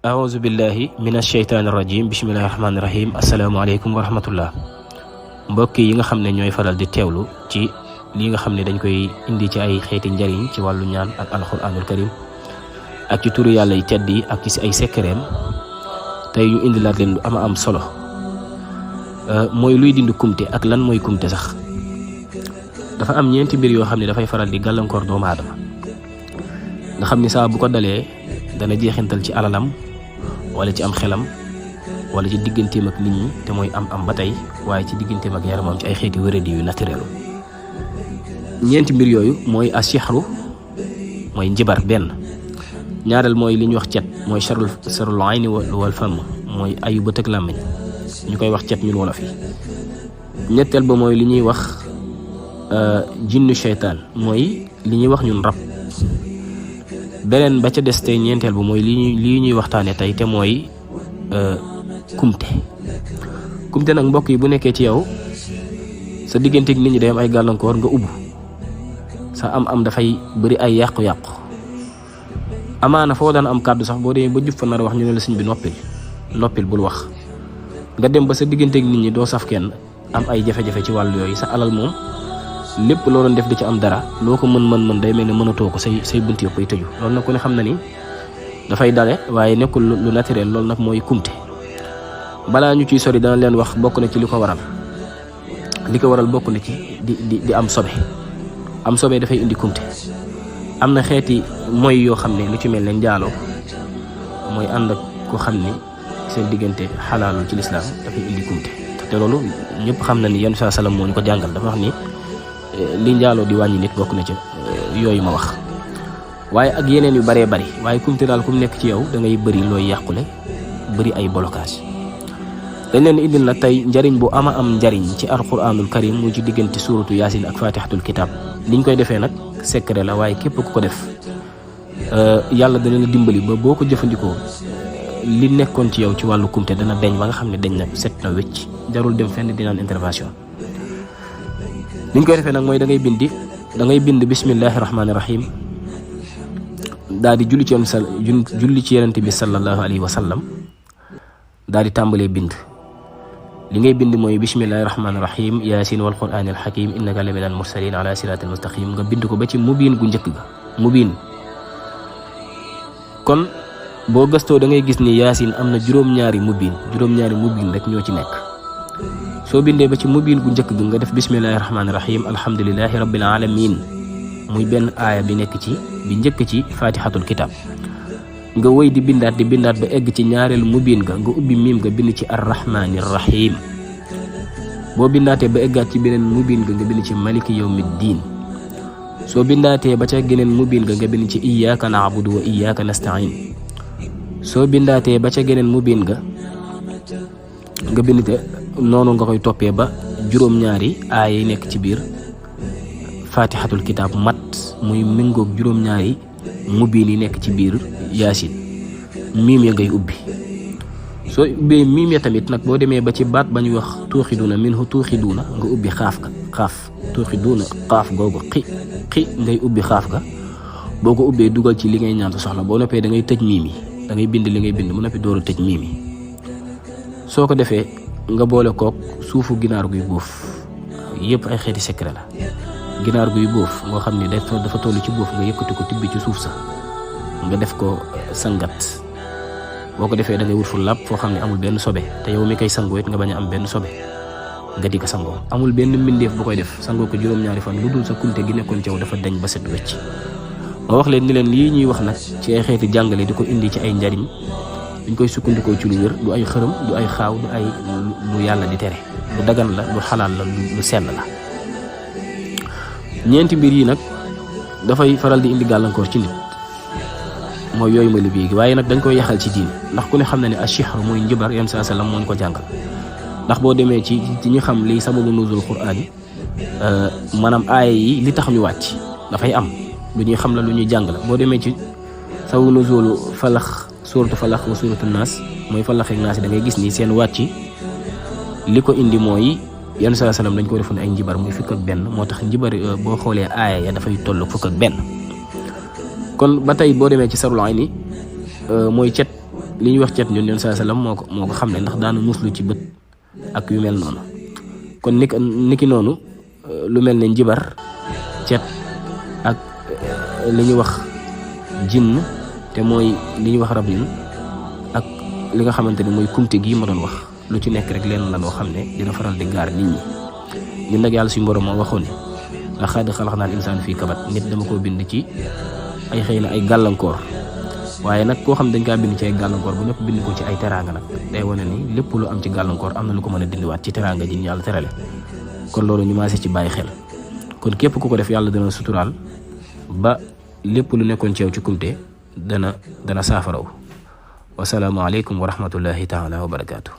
aouzu billahi min asheytaani rajim bismillahi rahmaani rahim asalaamaaleykum wa rahmatullah mbokk yi nga xam ne ñooy faral di teewlu ci li nga xam ne dañ koy indi ci ay xeeti njariñ ci wàllu ñaan ak alquranul karim ak ci turu yàlla yi tedd yi ak ci ay sekkereem tey ñu indi laat leen lu ama am solo mooy luy dindi kumte ak lan mooy kumte sax. dafa am ñeenti mbir yoo xam ne dafay faral di gàllankoor doomu aadama nga xam ni saa bu ko dalee dana jeexintal ci alalam wala ci am xelam wala ci digganteem ak nit ñi te mooy am ba tey waaye ci digganteem ak yaramam ci ay xeeti wéradi yu naturel. ñeenti mbir yooyu mooy asixru mooy njibar benn, ñaareel mooy li ñuy wax cet mooy sarul ayni wal fam mooy ayu bët ak làmmiñ ñu koy wax cet ñun wolof yi. ñetteel ba mooy li ñuy wax jinnu seytaan mooy li ñuy wax ñun rab. beneen ba ca des tey ñeenteel ba mooy lii ñuy waxtaane tey te mooy kumte nag mbokk yi bu nekkee ci yow sa digganteeg nit ñi day am ay gàllankoor nga ubbu sa am dafay bëri ay yàqu-yàqu amaana foo daan am kàddu sax boo demee ba jub fa nar a wax ñu ne la sëñ bi noppil bul wax nga dem ba sa digganteeg nit ñi doo saf kenn am ay jafe-jafe ci wàllu yooyu sa alal moom lépp loo doon def di ci am dara loo ko mën day mel ne mënatoo ko say bunt yëpp ay tëju. loolu nag ku ne xam na ni dafay dale waaye nekkul lu naturel. loolu nag mooy kumte. balaa ñu ciy sori dana leen wax bokk na ci li ko waral bokk na ci di am sobe dafay indi kumte. am na xeeti mooy yoo xam ne lu ci mel ne njaaloo mooy ànd ak ko xam ni seen diggante xalaalul ci lislaam dafay indi kumte te loolu ñëpp xam na ni yenn saa salaam moo ñu ko jàngal dafa wax ni li njaaloo di wàññi nit bokk na ci yooyu ma wax. waaye ak yeneen yu baree bari waaye kumte daal ku mu nekk ci yow da ngay bëri looy yàqule bëri ay blocage. dañ leen indil nag tey njariñ bu ama am njariñ ci alquranul karim mu ci diggante suuratu yaasin ak fatihatul kitab. liñ koy defee nag secret la waaye képp ku ko def yàlla dana la dimbali ba boo ko jëfandikoo li nekkoon ci yow ci wàllu kumte dana deñ ba nga xam ne deñ na set na wécc jarul dem fenn dinaan intervention. liñ koy defee nag mooy da ngay bind bismillahi rahmaani rahim daal di julli ci yonent bi sallallahu alayhi wa sallam daal di tàmbalee bind. li ngay bind mooy bismillahi rahmaani rahim yaasin wal quraanil hakim innaka la minal mursalin ala siratil mustaqim nga bind ko ba ci mubiin gu njëkk ga mubiin. kon boo gëstoo da ngay gis ni yaasin am na juróom-ñaari mubiin rek ñoo ci nekk. soo bindee ba ci mubiin gu njëkk gi nga def bismillahi rahmaani rahim alhamdulilahi rabbil alamin muy benn aaya bi nekk ci bi njëkk ci fatihatul kitab. nga wëy di bindaat ba egg ci ñaareelu mubiin ga nga ubbi miim nga bind ci arrahmaani rahim. boo bindaatee ba eggaat ci beneen mubiin ga nga bind ci maliki yawmi diin. soo bindaatee ba ca geneen mubiin ga nga bind ci iyyaka na'budu wa iyyaka nasta'in. soo bindaatee ba ca geneen mubiin ga nga bind te noonu nga koy toppee ba juróom-ñaari aaya yi nekk ci biir fatihatul kitab mat muy méngoog juróom-ñaari mubiin yi nekk ci biir yaasin. miim ya ngay ubbi. soo ubbee miim ya tamit nag boo demee ba ci baat ba ñuy wax tuuxiduuna minhu tuuxiduuna nga ubbi xaaf tuuxiduuna xaaf googu xi ngay ubbi xaaf ga. boo ko ubbee dugal ci li ngay ñaan sa soxla boo noppee da ngay tëj miim yi da ngay bind li ngay bind mu noppi door a tëj miim yi. soo ko defee nga boole kook suufu ginaar guy bóof yëpp ay xeeti secret la. ginaar guy bóof moo xam ne dafa toll ci bóof nga yëkkati ko tibbi ci suuf sa nga def ko sangat. boo ko defee da ngay wut fu làpp foo xam ne amul benn sobe te yow mi koy sangoo it nga bañ a am benn sobe nga di ko sangoo. amul benn mbindeef bu koy def sangoo ko juróom-ñaari fan lu dul sa kumte gi nekkoon ci yow dafa dañ ba set wecc. ma wax leen ni leen lii ñuy wax nag ci ay xeeti jàngale di ko indi ci ay njariñ dañ koy sukkandikoo ci lu wér du ay xërëm du ay xaaw du ay lu yàlla di tere lu dagan la lu xalaal la lu sell la. ñeenti mbir yi nag dafay faral di indi gàllankoor ci nit mooy yooyu ma liggéey gi waaye nag dañ koy yaxal ci diine ndax ku ne xam na ne asixru mooy njibar yenn saa salaam moo ñu ko jàngal. ndax boo demee ci ñu xam li sababu nuzul quraan yi maanaam aaya yi li tax ñu wàcc dafay am lu ñuy xam la lu ñuy jàng la. boo demee ci sababu nuzulu falax suuratu falax wa suuratu naas mooy falax ak naas da ngay gis ni seen wàcc li ko indi mooy yenn saa salaam dañ ko defoon ay njibar muy fukk ak benn moo tax njibar boo xoolee aaya ya dafay toll fukk ak benn. kon ba tey boo demee ci sarul ayni mooy cet li ñuy wax cet ñun yoon saa salaam moo ko xam ne ndax daana muslu ci bët ak yu mel noonu kon niki noonu lu mel ne njibar cet ak li ñuy wax jinn te mooy li ñuy wax rabin ak li nga xamante ne mooy kumte gii ma doon wax lu ci nekk rek leen la loo xam ne dina faral di gaar nit ñi ñun nag yàlla suñu borom moo waxoon ne laqad xalaqnal insaana fii kabad nit dama koo bind ci ay xëy na ay gàllankoor waaye nag koo xam dañ kaa bind ci ay gàllankoor bu ñëpp bind ko ci ay teraanga nag day wane ni lépp lu am ci gàllankoor am na lu ko mën a dindiwaat ci teraanga ji ñu yàlla terale kon loolu ñu maase ci bàyyi xel kon képp ku ko def yàlla dana suturaal ba lépp lu nekkoon ci yow ci kumte dana saafaraw wasalaamu aleykum wa rahmatullahi taala wa barakaatu.